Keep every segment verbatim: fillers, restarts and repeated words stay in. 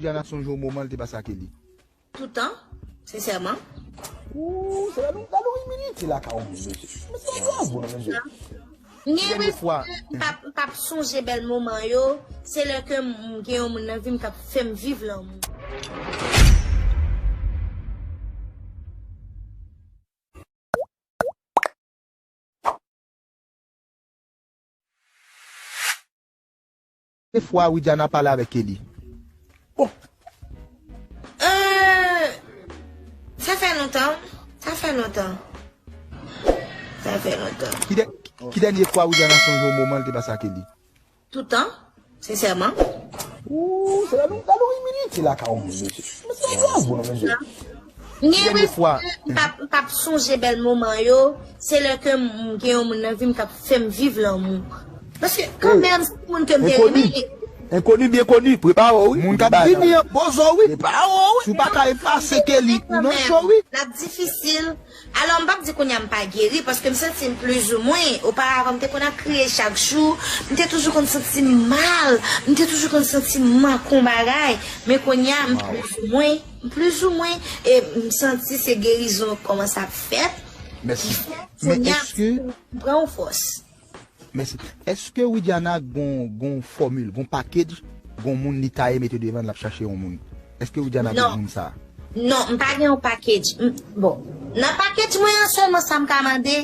Widiana sonje yon moman l te pase ak Eli? Toutan, sensèman. Ooh, se la nou, la nou imilite lakay yon moun, mesye. Mesye, bravo, non, mesye. M gen enpresyon ke m p ap, m p ap sonje bèl moman yo, se lè ke m gen yon moun nan vi m k ap fè m viv lanmou. Premye fwa Widiana pale avèk Kelly. Bon. Euh, sa fè lontan. Sa fè lontan. Sa fè lontan. Ki dè-, ki dènye fwa Widiana sonje yon moman l te pase ak Kelly? Toutan, sensèman. Ooh, se la nou, la nou imilite lakay yon moun, mesye. Mesye, bravo, non, mesye. M gen enpresyon ke m p ap, m p ap sonje bèl moman yo, se lè ke m gen yon moun nan vi m k ap fè m viv lanmou. Paske, kanmenm, se moun ke m te renmen. Enkoni, enkoni, byen koni, prepare w, wi. Moun k ap vini an poze w, wi. Prepare w, wi. Si w pa ka efase Kelly, ou nan cho, wi. L ap difisil. Alò, m p ap di kounye a m pa geri, paske m santi m plizoumwen. Oparavan, m te konn ap kriye chak jou, m te toujou konn santi m mal, m te toujou konn santi m manke yon bagay. Men kounye a, m plizoumwen, m plizoumwen, e m santi se gerizon k kòmanse ap fèt. Mèsi. Ki fè kounye a, m pran yon fòs. Mèsi. Èske Widiana gon, gon fòmil, gon package, gon moun li taye mete devan l, l ap chache yon moun? Èske Widiana gon moun sa? Non, m pa gen yon package. M, bon, nan package mwen an sèlman sa m ka mande,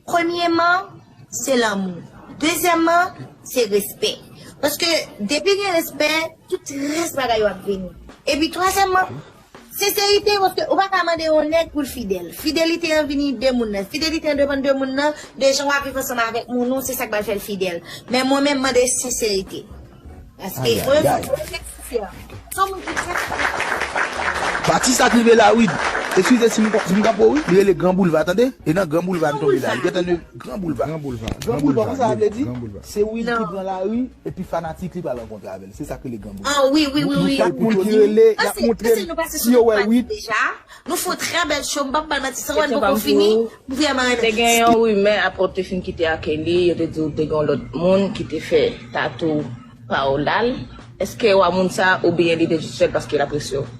premyeman, se lanmou. Dezyèmman, se respè. Paske depi gen respè, tout rès bagay yo ap vini. Epi twazyèmman, senserite, paske ou pa ka mande yon nèg pou l fidèl. Fidelite an vini de moun nan. Fidelite an depann de moun nan, de jan w ap viv ansanm avèk moun ou, se sa k pral fè l fidèl. Men mwen menm, m mande senserite. Paske mwen menm, mwen menm, se yon moun ki trè sinsè. Se yon moun ki trè sinsè. Pati sa k rive la, wi. Eskize si m, si m kanpe w, wi. Li rele Gran Boulva, tande? E nan Gran Boulva n tonbe la. Li gentan nan Gran Boulva. Gran Boulva. Gran Boulva, konsa sa vle di, se Wid ki pran lari, epi fanatik li pral rankontre avè l. Se sa k rele Gran Boulva. Ah, wi, wi, wi, wi. Kat moun ki rele, y ap montre si yo wè Wid. Nou fè yon trè bèl show, m p ap ba l manti, sa wè l poko fini, m vrèman renmen. Te gen yon rimè apre w te fin kite ak Eli, yo te di w te gen yon lòt moun ki te fè tatou pa w la l. Èske w a moun sa oubyen li te jis fè l paske l apresye w?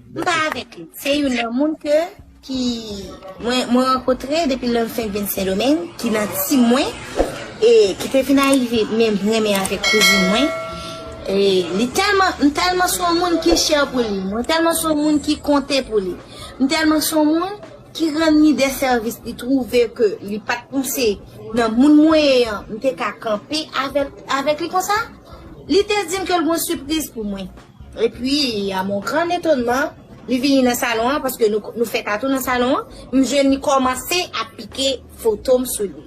M pa avèk li. Se youn nan moun ke, ki, mwen, mwen rankontre depi lè m fenk vin Sendomeng, ki nan tim mwen, e ki te vin Ayiti menm renmen avèk kouzin mwen. E li tèlman, m tèlman se yon moun ki chè pou li, mwen tèlman se yon moun ki konte pou li, m tèlman se yon moun ki rann li de sèvis, li twouve ke li pa t panse nan moun mwen ye an, m te ka kanpe avèk, avèk li konsa. Li te di m ke l gen yon sipriz pou mwen. Epi, à mon grand étonnement, li vini nan salon an, paske nou, nou fè tatou nan salon an, m jwenn li kòmanse ap pike foto m sou li.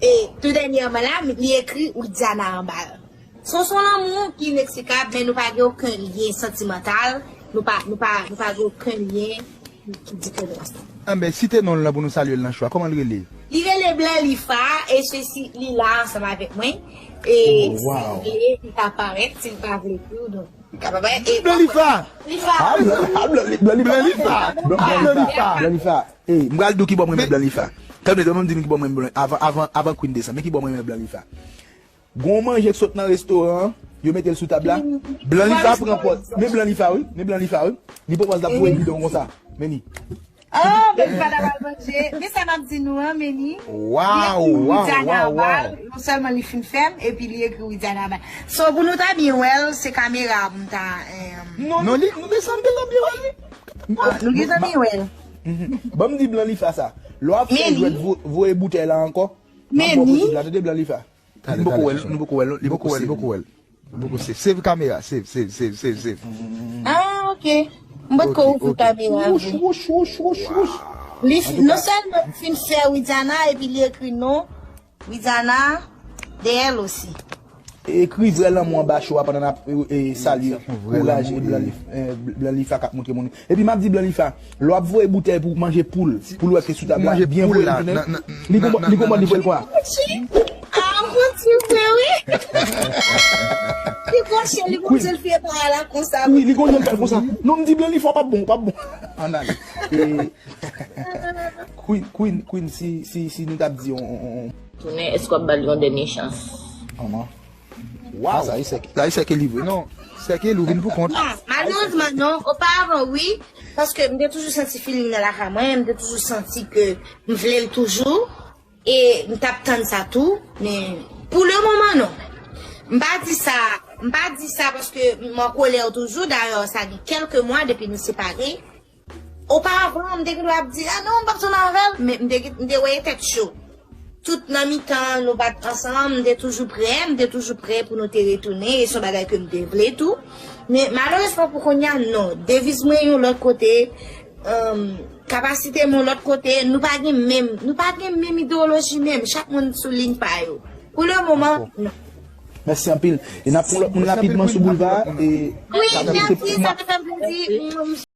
E tou dènyèman la, li ekri Widiana anba l. Se yon lanmou ki ineksplikab, men nou pa gen okenn lyen santimantal, nou pa, nou pa, nou pa gen okenn lyen ki, ki diferan. Anben, site non l lan pou nou salye l nan show a. Kòman l rele? Li rele Blanlifa, e se si li la ansanm avèk mwen. E si l vle, li ka parèt, si l pa vle tou, donk, li ka pa parèt. E Blanlifa! Blanlifa! Ah, Blan-, ah, Blan-, Blanlifa! Blanlifa! Blanlifa! Blanlifa! Ey, m pral di w kibò mwen renmen Blanlifa. Tann, tann, m di nou kibò mwen renmen Blan-, avan, avan, avan Queen desann. Men kibò mwen renmen Blanlifa. Gon manje k sot nan restoran an, yo mete l sou tab la. Blanlifa pran pòz. Men Blanlifa, wi. Men Blanlifa, wi. Li pran pòz l ap voye bidon konsa. Men li. Oh, Blanlifa ta pral manje. Men sa m ap di nou an, men li. Waw, waw, waw, waw. Non sèlman li fin fè m, epi li ekri Widiana anba. So, pou nou ta byen wè l, se kamera pou m ta, eh, non, li, nou desann, nou desann byen wè l, wi. Ah, nou desann byen wè l. Ban m di Blanlifa sa. Lè w ap fè jwèt vo-, voye boutèy la ankò, m ap ba w posib la, tande Blanlifa. Talè, talè, talè. Nou poko wè l, nou poko wè l, li poko save. Li poko wè l, li poko wè l. Li poko save. Save kamera, save, save, save, save. Ah, ok. M potko ouvri kamera vre. Wouch, wouch, wouch, wouch, wouch. Li fi-, non sèlman li fin fè Widiana, epi li ekri non Widiana dèyè l osi. Ekri vrè lanmou anba show a pandan n ap, e, e, salye, kouraje Blanlif-, e, Blanlifa k ap montre moun. Epi m ap di Blanlifa, lè w ap voye boutèy pou manje poul, pou l wè ke sou tab la, byen voye l tounen. Li konprann, li konprann li voye l konsa. Monchè, ah, monchè, vre, wi. Li monchè, li monchè, l fè pa la konsa. Wi, li konn jan l fè l konsa. Non, m di Blanlifa, w p ap bon, w p ap bon. Ann ale. E, Queen, Queen, Queen, si, si, si nou t ap di on, on, on, on. Tounen, èske w ap ba l yon dènye chans? Kòman? Waw! Sa, e sèke, sa, e sèke li vre, non. Sèke l ou vin pou kont. Non, malerezman non. Oparavan wi, paske m te toujou santi feeling nan lakay mwen, m te toujou santi ke m vle l toujou, e m t ap tann sa tou, men pou le moman non. M pa di sa, m pa di sa paske m an kolè toujou, dayè sa gen kèlke mwa depi nou separe. Oparavan, m te gen dwa ap di, a non, m p ap tounen avè l, men m te, m te wè tèt cho. Tout nan mitan, nou pa t ansanm, m te toujou prè, m te toujou prè pou nou te retounen, e se yon bagay ke m te vle tou. Men malerezman pou kounye a, non. Deviz mwen yon lòt kote, um, kapasite m yon lòt kote, nou pa gen menm, nou pa gen menm ideyoloji menm, chak moun sou liy pa yo. Pou le moman, non. Mèsi anpil. E n ap pran lòt moun rapidman sou boulva. E Wi, mèsi, sa te fè m plezi.